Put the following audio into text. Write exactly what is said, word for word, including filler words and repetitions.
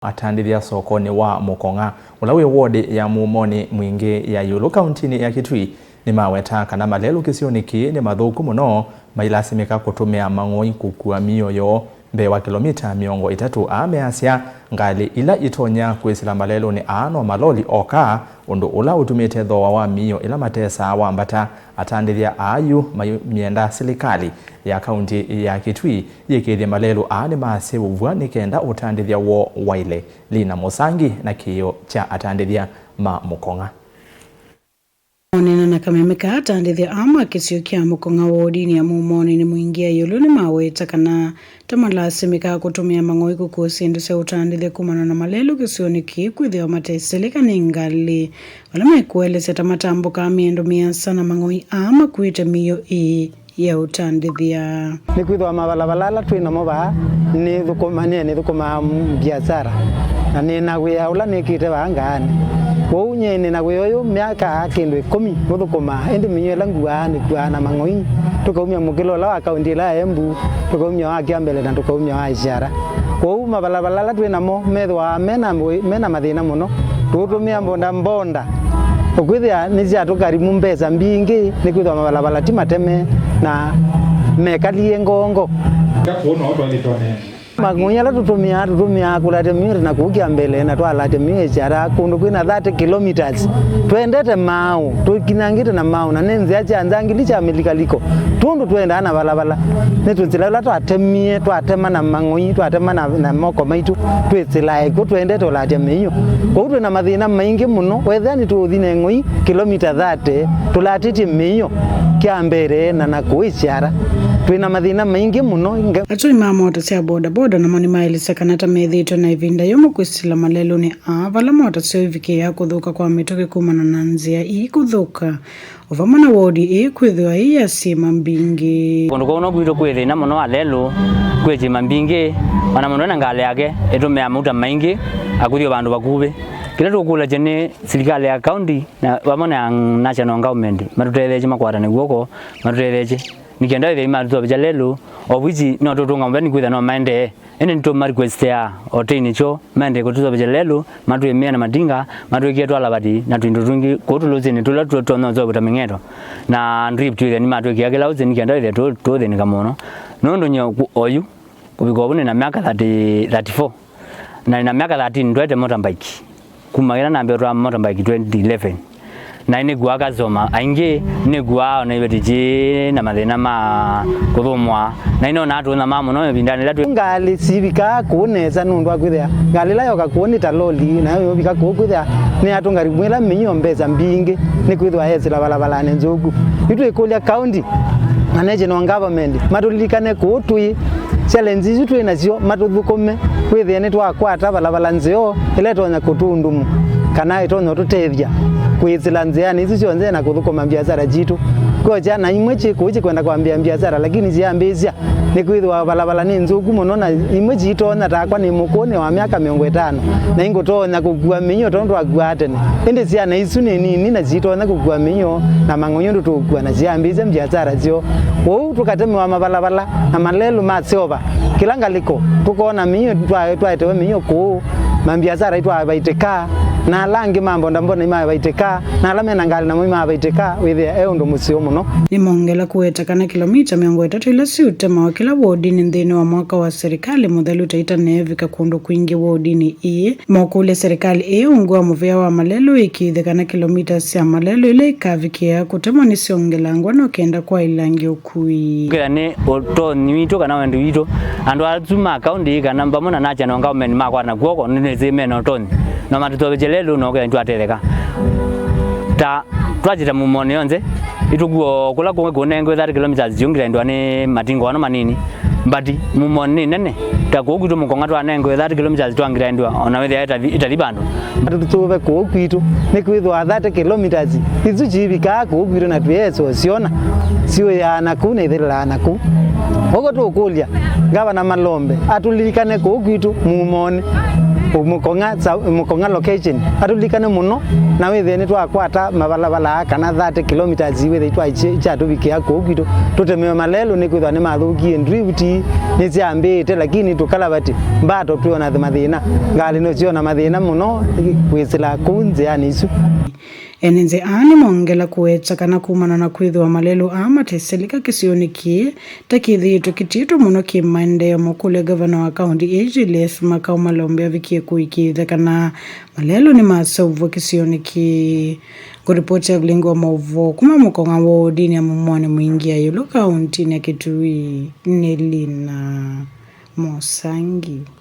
Atandĩthya sokonĩ wa Mũkong'a, ũla wĩ wodi ya Mumonĩ Mwingĩ ya ĩũlũ kauntinĩ ya Kitui, nĩmaweta kana malelũ kĩsionĩ kĩĩ nĩ mathũku mũno, mailasimĩka kũtũmĩa mang'oi kũkua mĩio yoo mbee wa kĩlomita mĩongo ĩtatũ. Aa measya ngalĩ ila itonya kwĩsĩla malelũnĩ aa no maloli oka, ũndũ ũla ũtumĩte thooa wa mĩio ĩla matesaa wambata. Atandĩthya aa yu maimyenda silikalĩ ya kaunti ya Kitui yĩkĩĩthye malelũ aa nĩmaseũvw'a nĩ kenda ũtandĩthya woo waĩle. Lina Mũsangi na kĩĩo kya atandĩthya ma Mũkong'a. Maneena na kameme kaa, atandĩthya aa ma kĩsio kya Mũkong'a wodinĩ ya Mumonĩ Mwingĩ ya ĩũlũ nĩmaweta kana ta malasimĩkaa kũtũmĩa mang'oi kũkua syĩndũ sya ũtandĩthya kumana na malelũ kĩsionĩ kĩĩ kwĩthĩwa matesĩlĩka nĩ ngalĩ, vala mekũelesya ta matambũkaa mĩendo mĩasa na mang'oi aa makuĩte mĩio ĩĩ ya ũtandĩthya. Nĩkwĩthĩwa mavalavala ala twĩ namo vaa nĩthũkũma-, nĩ-, nĩthũkũmaa mbiasara, na nĩ na wĩa ũla nĩkĩte vaa ngaanĩ. Kwoou nyie nĩ na wĩa ũyũ myaka kĩndũ ĩkũmi ngũthũkũmaa, ĩndĩ mĩio ĩla nguaa nĩkuaa na mang'oi, tũkaumya mũkĩlo ũla wa kaunti ĩla ya Embu, tũkaumya wa Kĩambele na tũkaumya wa Isiara. Kwoou mavalavala ala twĩ namo methĩwa mena, mena mathĩna mũno, tũũtũmĩa mbonda mbonda. Ũkwĩthĩa nĩsyatũkarimu mbesa mbingĩ, nĩkwĩthĩwa mavalavala ti mateme na mekalie ngongo. Kũu no twalĩtone. Mang'oi ala tũtũmĩaa, tũtũmĩaa kũlatya mĩio na kũu Kĩambele, na twalatya mĩio ĩsyata kũndũ kwĩ na thirty kilometers. Twendete maaũ, tũkinyangĩte na maaũ, na nĩ nzĩa sya nzangili sya mĩlikaliko. Tũndũ twendaa na valavala, nĩ tũsĩla ĩla twatemie, twatema na mang'oi, twatema na, na moko maitũ, twĩsĩlae kw'o twendete ũlatya mĩio. Kwoou twĩ na mathĩna maingĩ mũno, wethĩa nĩtũũthi na ĩng'oi kĩlomita thirty, tũlatĩtye mĩio Kĩambele na na kũu Isiara. Twĩ na mathĩna maingĩ mũno. Nge- Atũi ma mota sya bodaboda namo nĩmaelesya kana ta methĩĩtwe na ĩvinda yũmũ kwĩsĩla malelũnĩ aa, vala mota syoo ivikĩĩaa kũthũka kwa mĩtũkĩ kumana na nzĩa ii kũthũka, o vamwe na wodi ĩĩ kwĩthĩwa ĩ ya syĩma mbingĩ. Kũndũ kũu no kwitũ kwĩ thĩna mũno wa lelũ, kwĩ syĩma mbingĩ, o na mũndũ ena ngalĩ yake ĩtũmĩaa mauta maingĩ akũthi o vandũ vakuvĩ. Kĩla tũkũlasya nĩ silikalĩ ya kaunti na vamwe na national government matũtetheesye, makwatane kw'oko, matũtetheesye nĩ kenda ĩthei matũseũvĩsya lelũ, of which no tũtũnga mũvea nĩkwĩthĩa no maendee. Ĩndĩ nĩtũma requestea o tei nĩkyo maendee kũtũseũvĩsya lelũ, matwĩmĩe na matinga, matwĩkĩe twalavati na tũindo twingĩ kũu tũlũsĩnĩ tũla tũtonya ũseũvw'a ta mĩng'eto na drip, twĩthĩa nĩmatwĩkĩa kĩla ũsĩ nĩ kenda ĩthĩa tũ-, tũũthĩnĩka mũno. Nũndũ nyie ku-, oyu kũvika ũvu nĩ na myaka thirty, thirty-four, na nĩ na myaka thirteen ndwaĩte motorbike. Kuma ĩla nambĩĩa ũtwaa motorbike twenty eleven, na nĩkuaa customer aingĩ, nĩkuaa o na iveti syĩ na mathĩna ma kũthũmũa, na nĩnonaa tũũnyamaa mũno ĩvindanĩ ĩla twĩ. Ngalĩ sivikaa kũu nesa nũndũ wa kwĩthĩa ngalĩ ĩla yoka kũu nĩ ta loli, nayo yũvika kũu kwĩthĩa nĩyatũnga rimũ ĩla mĩio mbesa mbingĩ, nĩkwĩthĩwa yesĩla valavalanĩ nzũku. Yu twĩkũlya county na national government matũlilikane kũu twĩ. Challenge isu twĩ nasyo matũthũkũme, kwĩthĩe nĩtwakwata valavala nzeo ĩla ĩtonya kũtũndumu kana ĩtonya ũtũtethya kwĩsĩla nzĩanĩ isu syonthe na kũthũkũma mbiasara sitũ. Kwĩ o syana imwe syĩ kũu syĩkwenda kwambĩĩa mbiasara, lakini syambĩĩsya nĩkwĩthĩwa valavala nĩ nzũku mũno, na imwe syitonya takwa nĩ mũkũnĩ wa myaka mĩongo ĩtano, na ingũtonya kũkua mĩio tondũ twakuaa tene. Ĩndĩ syana isu nĩ nini na syitonya kũkua mĩio na mang'oi ũndũ tũũkua, na syambĩĩsya mbiasara syoo. Kwoou tũkatemewa mavalavala na malelũ maseũva kĩla ngalĩko, tũkoona mĩio twa-, twaetewe mĩio kũu, mambiasara itwavaitĩka, na ala angĩ ma mbondambonda imavaitĩka, na ala mena ngalĩ namo imavaitĩka, wĩthĩa e ũndũ mũseo mũno. Nĩmongela kũweta kana kĩlomita mĩongo ĩtatũ ila siũtemawa kĩla wodinĩ nthĩnĩ wa mwaka wa serikali mũthelu ta itaneevika kũndũ kwingĩ wodinĩ ĩĩ. Mokũlya serikali ĩĩ ungu wa mũvĩa wa malelũ ĩkĩĩthye kana kĩlomita sya malelũ ila ikavikĩĩa kũtemwa nĩsyongelangwa no kenda kwaĩlangya ũkui. Kwĩthĩa nĩ ũtonyi witũ kana wendi witũ, andũ asu ma kaunti kana vamwe na national government makwatana kw'oko nĩnĩsĩ mena ũtonyi, no matũseũvĩsye lelũ no kwĩthĩa nĩtwatetheka. Ta twakita Mumonĩ yonthe, ĩtũkua o kũla kũngĩ kũnengwe thirty kilometers yũngĩlaĩndwa nĩ matingo ano manini, but Mumonĩ nĩ nene. Ta kũu kwitũ Mũkong'a twanengwe thirty kilometers twangĩlaĩndwa ona wĩthĩa ĩtathi, ĩtathi vandũ. Tũtũve kũu kwitũ, nĩkwĩthĩwa thirty kilometers isu syivikaa kũu kwitũ na twĩesa ũsyona, syũĩaa na kũu na ithĩlĩlaa na kũu. Ũguo tũkũlya Ngavana Malombe atũlilikane kũu kwitũ Mumonĩ. Mũkong'a, sa- Mũkong'a location, atulikane mũno, na wĩthĩe nĩtwakwata mavalavaala kana thirty kilometers wĩthĩe itwa- ikyatũvikĩa kũu kwitũ, tũtemewe malelũ, nĩkwĩthwa nĩmathũkie, drift nĩsyambĩĩte, lakini tũkalavati mbato twĩona mathĩna, ngalĩ nĩsyona mathĩna mũno kwĩsĩla kũu nzĩanĩ isu. Ene nzĩa aa nĩmongela kũweta kana kumana na kwĩthĩwa malelũ aa matesĩlĩka kĩsionĩ kĩĩ, ta kĩthĩĩtwe kĩtiĩtwe mũno kĩ maendeeo, mũkũlya ngavana wa kaunti ĩĩ Julius Makau Malombe avikie kũĩkĩĩthya kana malelũ nĩmaseũvw'a kĩsionĩ kĩĩ. Ngũripoti Evelyn wa maũvoo kuma Mũkong'a wodinĩ ya Mũmũanĩ Mwingĩ ya ĩũlũ kauntinĩ ya Kitui nĩ Lina Mosangi.